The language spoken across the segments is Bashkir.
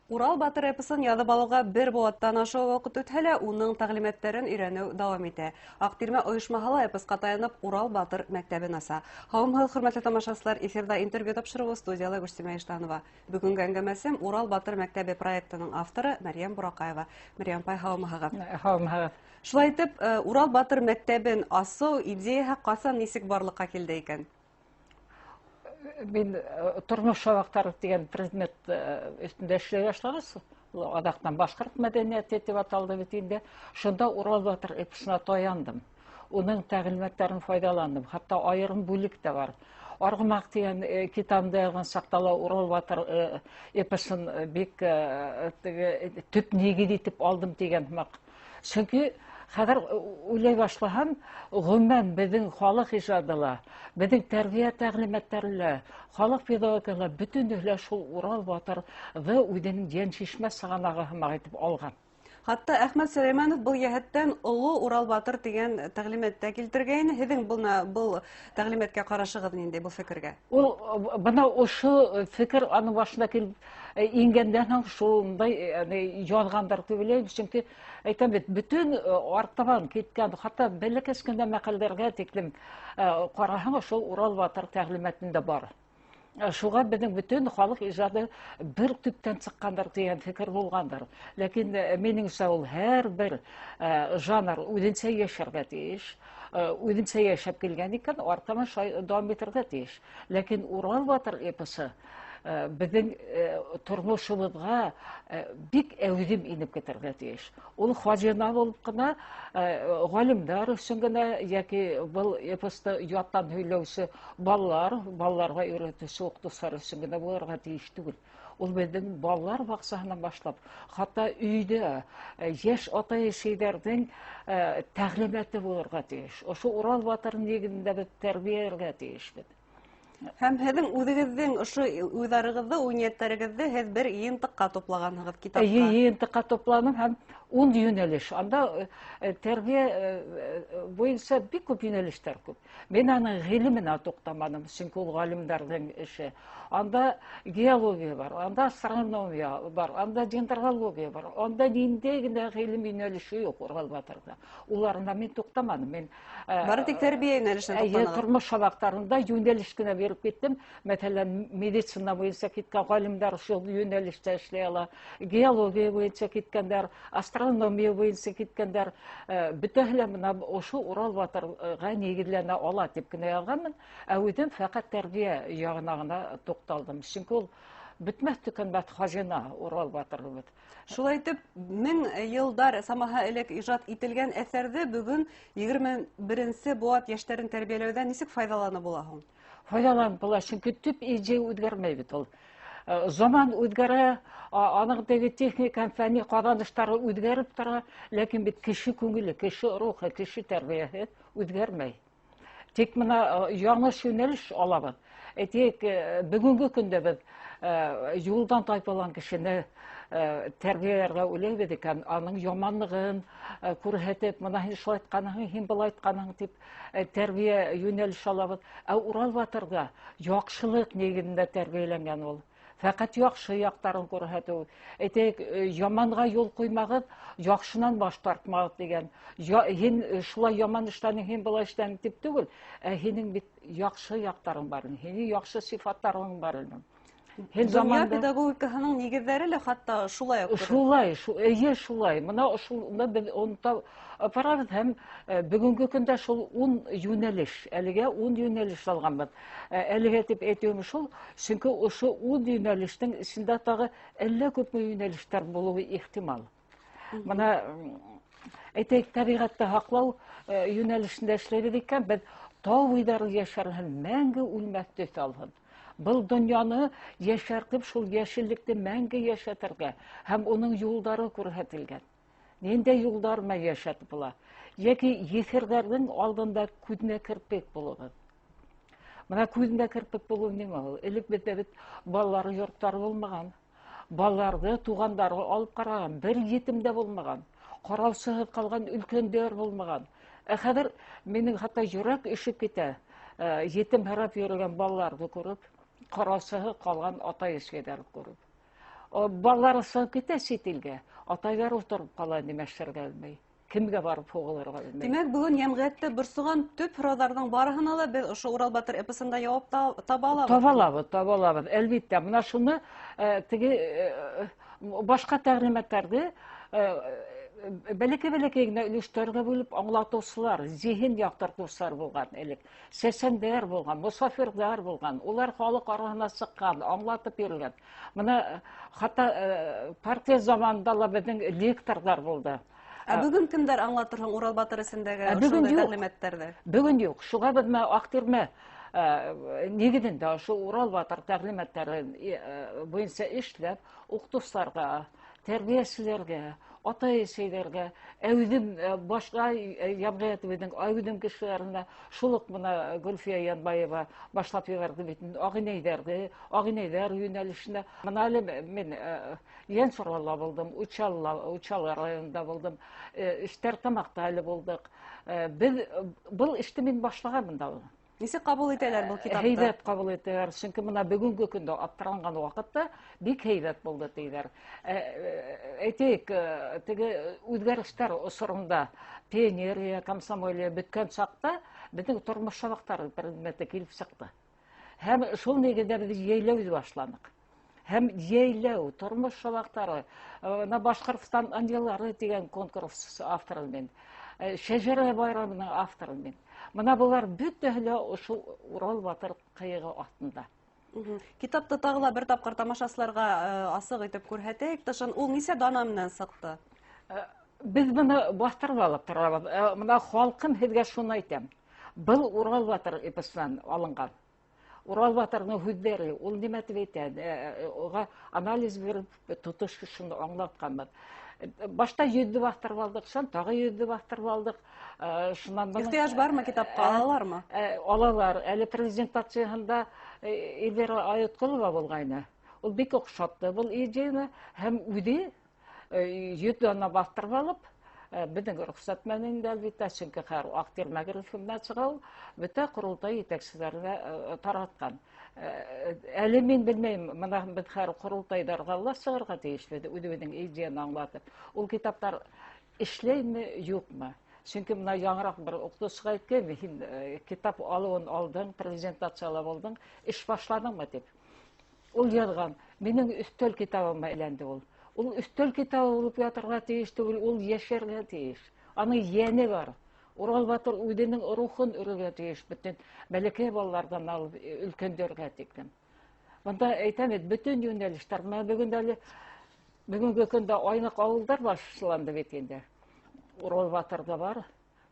Урал батыр эпосын яҙып алыуға бер быуаттан ашыу ваҡыт үтһә лә, уның тәғлимәттәрен өйрәнеү дауам итә. Аҡтирмә ойошмаһы ла эпосҡа таянып Урал батыр мәктәбен аса. Һаумыһығыҙ, хөрмәтле тамашасылар, эфирҙа интервью тапшырыуы, студияла Гөлсимә Иштанова. Бөгөнгө әңгәмәсем Урал батыр мәктәбе проектының авторы Мәрйәм Бураҡаева. Мәрйәм апай, һаумыһығыҙ. Һаумыһығыҙ. Шулай итеп, Урал батыр мәктәбен асыу идеяһы ҡасан, нисек барлыҡҡа килде икән? Мин тормош сабаҡтары тигән предмет өҫтөндә эшләй башлағас, ул аҙаҡтан башҡорт мәҙәниәте тип аталды бит инде. Шунда Урал батыр эпосына таяндым. Уның тәғлимәттәрен файҙаландым. Хатта айырым бүлек тә бар. Арғымаҡ тигән китабымда яҙған саҡта ла Урал батыр эпосын бик теге төп нигеҙ итеп алдым тигән һымаҡ. Сөнки хәҙер уйлай башлаһам, ғөмүмән беҙҙең халыҡ ижады ла, беҙҙең тәрбиә тәғлимәттәре лә, халыҡ педагогикаһы ла бөтөнөһө лә шул Урал батырҙы үҙенең йәншишмә сығанағы һымаҡ итеп алған. Хатта Әхмәт Сөләймәнов был йәһәттән Оло Урал батыр тигән тәғлимәттә килтергәйне. Һеҙҙең был тәғлимәткә ҡарашығыҙ ниндәй, был фекергә? Ул бына ошо фекер уның башына килеп ингәндән һуң шундай яҙғандар тип уйлайым, сөнки әйтәм бит, бөтөн артабан киткән, хатта бәләкәс кенә мәҡәлдәргә тиклем ҡараһаң, шул Урал батыр тәғлимәтендә бар. Шуға беҙҙең бөтөн халыҡ ижады бер төптән сыҡҡандыр тигән фекер булғандыр. Ләкин минеңсә ул һәр бер жанр үҙенсә йәшәргә тейеш, үҙенсә йәшәп килгән икән, артабан шулай дауам итергә тейеш. Ләкин Урал батыр эпосы беҙҙең тормошобоҙға бик әүҙем инеп китергә тейеш. Ул хазина булып ҡына ғалимдар өсөн генә йәки был эпосты яттан һөйләүсе балалар, балаларға өйрәтеүсе уҡытыусылар өсөн генә булырға тейеш түгел. Ул беҙҙең балалар баҡсаһынан башлап, хатта өйҙә йәш атай-әсәйҙәрҙең тәғлимәте булырға тейеш. Ошо Урал батыр нигеҙендә беҙ тәрбиәләргә тейешбеҙ. Һәм һеҙҙең үҙегеҙҙең ошо уйҙарығыҙҙы, уй-ниәттәрегеҙҙе һеҙ бер йыйынтыҡҡа туплағанһығыҙ, китапҡа. Эйе, йыйынтыҡҡа тупланым һәм 10 йүнәлеш. Анда тәрбиә буйынса бик күп йүнәлештәр күп. Мин аның ғилеменә туҡтаманым, сөнки ул ғалимдарҙың эше. Анда геология бар, анда астрономия бар, анда дендрология бар, анда ниндәй генә ғилем йүнәлеше юҡ Урал батырҙа. Уларына мин туҡтаманым. Мин Бары тик тәрбиә йүнәлешенә эйе, туҡтанығыҙ. Тормош һабаҡтарында йүнәлеш кенә биреп киттем. Мәҫәлән, медицина буйынса киткән ғалимдар шул йүнәлештә эшләй ала, геология буйынса киткәндәр, астрономия буйынса киткәндәр, бөтәһе лә бына ошо Урал батырға нигеҙләнә ала тип кенә яҙғанмын. Ә үҙем фәҡәт тәрбиә яғына ғына туҡталдым. Сөнки ул бөтмәҫ төкәнмәҫ хазина Урал батырыбыҙ. Шулай итеп, 1000 йылдар самаһы элек ижад ителгән әҫәрҙе бөгөн егерме беренсе быуат йәштәрен тәрбиәләүҙә нисек файҙаланып була һуң? Файҙаланып була, сөнки төп идея үҙгәрмәй бит ул. Заман үҙгәрә, аның теге техника һәм фәнни ҡаҙаныштары үҙгәреп тора, ләкин бит кеше күңеле, кеше рухы, кеше тәрбиәһе үҙгәрмәй. Тик бына яңы йүнәлеш алабыҙ. Әйтейек, бөгөнгө көндә беҙ юлдан тайпылған кешене тәрбиәләргә уйлайбыҙ икән, аның яманлығын күрһәтеп, бына һин шулай әйткәнһең, һин былай әйткәнһең тип тәрбиә йүнәлеш алабыҙ. Ә Урал батырҙа яҡшылыҡ нигеҙендә тәрбиәләнгән ул. Фәҡәт яҡшы яҡтарын күрһәтеү. Әйтәйек, яманға юл ҡуймағыҙ, яҡшынан баш тартмағыҙ тигән. Һин шулай яман эшләнең, һин былай эшләнең тип түгел, ә һинең бит яҡшы яҡтарың бар, һинең яҡшы сифаттарың бар ине. Һин Донъя заманда педагогикаһының нигеҙҙәре лә хатта шулай уҡ күренә. Шулай, эйе, шулай. Бына шуны беҙ онота барабыҙ һәм бөгөнгө көндә шул 10 йүнәлеш, әлегә 10 йүнәлеш алғанбыҙ. Әлегә тип әйтеүем шул, сөнки ошо 10 йүнәлештең эсендә тағы әллә күпме йүнәлештәр булыуы ихтимал. Бына, әйтәйек, тәбиғәтте һаҡлау йүнәлешендә эшләйбеҙ икән, беҙ тау буйҙары йәшәрһен, мәңге үлмәҫ төҫ алһын. Был донъяны йәшәртеп, шул йәшеллекте мәңге йәшәтергә һәм уның юлдары күрһәтелгән. Ниндәй юлдар менән йәшәтеп була? Йәки еҫерҙәрҙең алдында күҙенә керпек булығыҙ. Бына күҙенә керпек булыу нимә ул? Элек беҙҙә бит балалар йорттары булмаған. Балаларҙы туғандары алып ҡараған, бер етем дә булмаған. Ҡараусыһыҙ ҡалған өлкәндәр булмаған. Ә хәҙер минең хатта йөрәк өшөп китә. Етем һорап йөрөгән балаларҙы күреп, ҡараусыһыҙ ҡалған атай-әсәйҙәрҙе күреп. Балалары сығып китә сит илгә, атайҙар ултырып ҡала, нимә эшләргә белмәй. Кемгә барып һуғылырға белмәй. Тимәк, бөгөн йәмғиәтте борсоған төп һорауҙарҙың барыһына ла беҙ ошо Урал батыр эпосында яуап таба алабыҙ. Таба алабыҙ, таба алабыҙ. Әлбиттә, бына шуны теге башҡа тәғлимәттәрҙе бәләкәй-бәләкәй генә өлөштәргә бүлеп аңлатыусылар, зиһен яҡтыртыусылар булған элек. Сәсәндәр булған, мосафирҙар булған, улар халыҡ араһына сыҡҡан, аңлатып йөрөгән. Бына хатта партия заманында ла беҙҙең лекторҙар булды. Ә бөгөн кемдәр аңлатыр һуң Урал батыр эсендәге ошондай тәғлимәттәрҙе? Бөгөн юҡ. Шуға беҙ менә Аҡтирмә нигеҙендә ошо Урал батыр тәғлимәттәре буйынса эшләп, уҡытыусыларға, тәрбиәселәргә, атай-әсәйҙәргә, әүҙем башҡа йәмғиәтебеҙҙең әүҙем кешеләренә, шул уҡ бына Гөлфиә Янбаева башлап ебәрҙе бит ағинәйҙәрҙе, ағинәйҙәр йүнәлешенә. Бына әле мин Йәнсурала булдым, Учалы районында булдым, Эштәртамаҡта әле булдыҡ. Беҙ был эште мин башлағанмын да. Нисек ҡабул итәләр был китапты? Һәйбәт ҡабул итәләр, сөнки бына бөгөнгө көндә аптыранған ваҡытта бик һәйбәт булды тиҙәр. Әйтәйек, теге үҙгәрештәр осоронда пионерия, комсомолия бөткән саҡта беҙҙең тормош сабаҡтары предметы килеп сыҡты. Һәм шул нигеҙҙә беҙ йәйләүҙе башланыҡ. Һәм йәйләү, тормош сабаҡтары, бына Башҡортостан ынйылары тигән конкурс авторы мин, Шәжәрә байрамының авторы мин. Бына былар бөтәһе лә ошо Урал батыр ҡыйығы аҫтында. Китапты тағы ла бер тапҡыр тамашасыларға асыҡ итеп күрһәтәйек. Тышын ул нисә дана менән сыҡты? Беҙ быны баҫтырып алып торабыҙ. Бына халҡым һеҙгә шуны әйтәм. Был Урал батыр эпосынан алынған. Урал батырҙың һүҙҙәре, ул нимә тип әйтә? Уға анализ биреп, тотош шуны аңлатҡанбыҙ. Башта йөҙҙө баҫтырып алдыҡ, шунан тағы йөҙҙө баҫтырып алдыҡ. Шунан бының Ихтыяж бармы китапҡа? Алалармы? Алалар. Әле презентацияһында Эльвира Айытҡолова булғайны. Ул бик оҡшатты был идеяны һәм үҙе 100 дана баҫтырып алып, беҙҙең рөхсәт менән инде, әлбиттә, сөнки хәҙер Аҡтирмә грифенән сыға ул, бөтә ҡоролтай етәкселәренә таратҡан. Әле мин белмәйем, бына беҙ хәҙер ҡоролтайҙарға ла сығырға тейешбеҙ, үҙебеҙҙең идеяны аңлатып. Ул китаптар эшләйме, юҡмы? Сөнки бына яңыраҡ бер уҡытыусыға әйткән, һин китап алыуын алдың, презентациялап алдың, эш башланыңмы тип. Ул яҙған, минең өҫтәл китабыма әйләнде ул. Ул өҫтәл китабы булып ятырға тейеш түгел, ул йәшәргә тейеш. Аның йәне бар. Урал батыр үҙенең рухын өрөргә тейеш, бөтөн бәләкәй балаларҙан алып өлкәндәргә тиклем. Бында әйтәм бит, бөтөн йүнәлештәр. Бына бөгөн әле, бөгөнгө көндә айныҡ ауылдар башланды бит инде. Урал батыр да бар.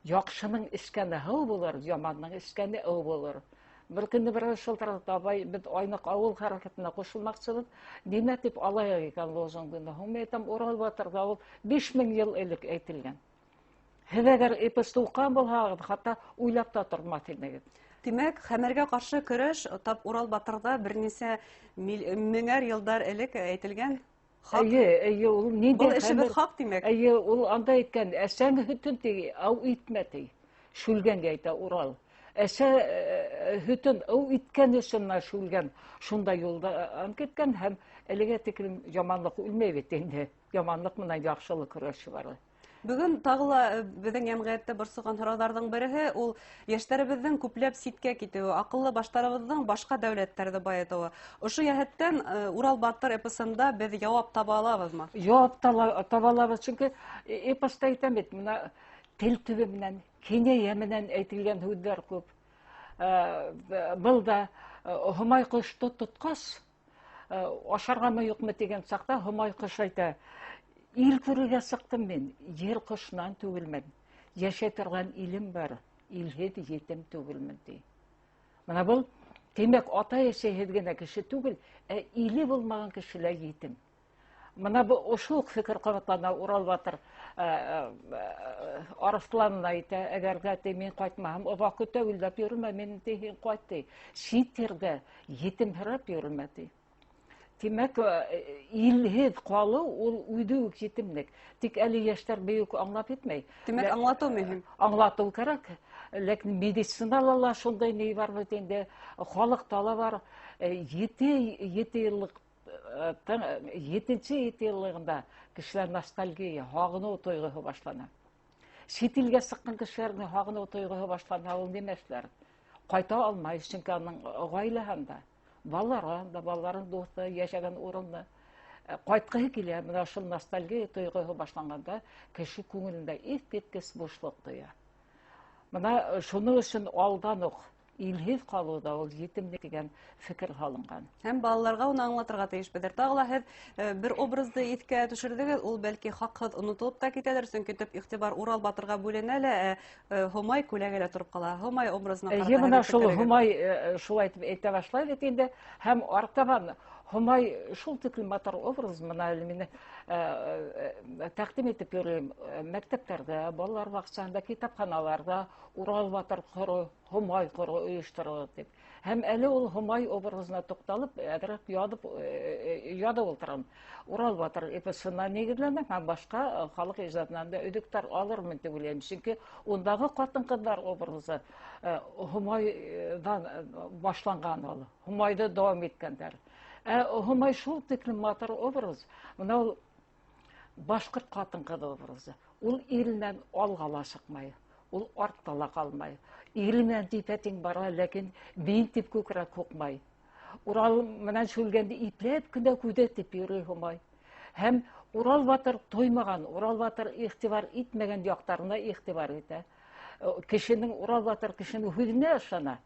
Яҡшының эскәне һыу булыр, яманның эскәне ыу булыр. Бер көндө берәү шылтыратты, абай, беҙ айныҡ ауыл хәрәкәтенә ҡушылмаҡсыбыҙ. Нимә тип алайыҡ икән лозунгыны? Һуң мин әйтәм, Урал батырҙа ул 5000 йыл элек әйтелгән. Һеҙ әгәр эпосты уҡыған булһағыҙ, хатта уйлап та тормаҫ инегеҙ. Тимәк, хәмергә ҡаршы көрәш тап Урал батырҙа бер нисә меңәр йылдар элек әйтелгән хаҡ. Эйе, эйе, ул ниндәй Был эшебеҙ хәмер? хаҡ, тимәк. Эйе, ул анда әйткән, әсәң һөтөн ти, ау итмә ти. Шүлгәнгә әйтә Урал. Әсә һөтөн ау иткән өсөн менә шүлгән шундай юлдан киткән һәм әлегә тиклем яманлыҡ үлмәй бит инде. Яманлыҡ менән яҡшылыҡ көрәше бар. Бөгөн тағы ла беҙҙең йәмғиәтте борсоған һорауҙарҙың береһе ул йәштәребеҙҙең күпләп ситкә китеүе, аҡыллы баштарыбыҙҙың башҡа дәүләттәрҙе байытыуы. Ошо йәһәттән Урал батыр эпосында беҙ яуап таба алабыҙмы? Яуап таба алабыҙ, сөнки эпоста әйтәм бит, бына тел төбө менән, кинәйә менән әйтелгән һүҙҙәр күп. Был да Һомай ҡошто тотҡас, ашарғамы юҡмы тигән саҡта Һомай ҡош әйтә: Ил күрергә сыҡтым мин, ер ҡошонан түгелмен. Йәшәй торған илем бар, илһеҙ етем түгелмен, ти. Бына был, тимәк, атай-әсәйһеҙ генә кеше түгел, ә иле булмаған кешеләр етем. Бына был ошо уҡ фекер ҡабатлана Урал батыр Арыҫланына әйтә: әгәр ҙә ти, мин ҡайтмаһам, оҙаҡ көтә уйлап йөрөмә, мин ти, һин ҡайт, ти. Сит ерҙә етемһерәп йөрөмә, ти. Тимәк, илһеҙ ҡалыу ул үҙе үк етемлек. Тик әле йәштәр бейек аңлап етмәй. Тимәк, аңлатыу мөһим. Аңлатыу кәрәк. Ләкин медицинала ла шундай ни бар бит инде, халыҡта ла бар. Ете йыллыҡ 7-нсе йыллығында кешеләр ностальгия, һағыныу тойғоһо башлана. Сит илгә сыҡҡан кешеләрҙең һағыныу тойғоһо башлана, ул нимә эшләр? Ҡайта алмай, сөнки аның ғаиләһе анда, балалары анда, балаларының дуҫы, йәшәгән урыны. Ҡайтҡыһы килә, бына шул ностальгия тойғоһо башланғанда кеше күңелендә иҫ киткес бушлыҡ тоя. Бына шуның өсөн алдан уҡ илһеҙ ҡалыуҙа ул етемлек тигән фекер һалынған. Һәм балаларға уны аңлатырға тейешбеҙҙер. Тағы ла һеҙ бер образды иҫкә төшөрҙөгөҙ, ул бәлки хаҡһыҙ онотолоп та китәлер, сөнки төп иғтибар Урал батырға бүленә лә, Һомай күләгәлә тороп ҡала. Һомай образына ҡарата Бына шул Һомай шулай итеп әйтә башлай бит инде, һәм артабан Һомай шул тиклем матур образ, бына әле мине тәҡдим итеп йөрөйөм мәктәптәрҙә, балалар баҡсаһында, китапханаларҙа Урал батыр ҡоро, Һомай ҡоро ойошторолор тип. Һәм әле ул Һомай образына туҡталып, әҙерәк яҙып ултырам. Урал батыр эпосына нигеҙләнә һәм башҡа халыҡ ижадынан да өҙөктәр алырмын тип уйлайым. Сөнки ундағы ҡатын-ҡыҙҙар образы Һомайҙан башланған ул. Һомайҙы дауам иткәндәр. Һомай шул тиклем матур образ. Бына ул башҡорт ҡатын-ҡыҙ образы. Ул иренән алға ла сыҡмай, ул артта ла ҡалмай. Ире менән типә-тиң бара, ләкин мин тип күкрәк һуҡмай. Урал менән Шүлгәнде ипләп кенә күҙәтеп йөрөй Һомай. Һәм Урал батыр тоймаған, Урал батыр иғтибар итмәгән яҡтарына иғтибар итә. Кешенең Урал батыр кешенең һүҙенә ышана.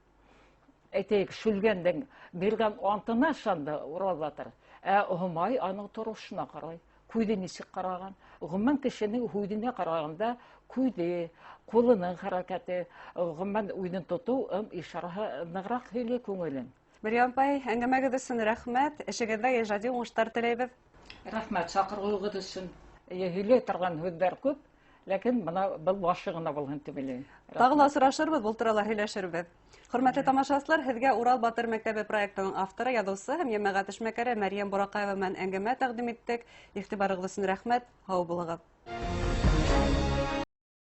Әйтәйек, Шүлгәндең биргән антына ышанды Урал батыр. Ә Һомай аның торошона ҡарай. Күҙе нисек ҡараған? Ғөмүмән, кешенең һүҙенә ҡарағанда күҙе, ҡулының хәрәкәте, ғөмүмән үҙен тотоу, ишараһы нығыраҡ һөйләй күңелен. Мәрйәм апай, әңгәмәгеҙ өсөн рәхмәт. Эшегеҙҙә ижади уңыштар теләйбеҙ. Рәхмәт саҡырыуығыҙ өсөн. Һөйләй торған һүҙҙәр күп, ләкин бына был башы ғына булһын тип уйлайым. Тағы ла осрашырбыҙ, был турала һөйләшербеҙ. Хөрмәтле тамашасылар, һеҙгә Урал батыр мәктәбе проектының авторы, яҙыусы һәм йәмәғәт эшмәкәре Мәрйәм Бураҡаева менән әңгәмә тәҡдим иттек. Иғтибарығыҙ өсөн рәхмәт. Һау булығыҙ.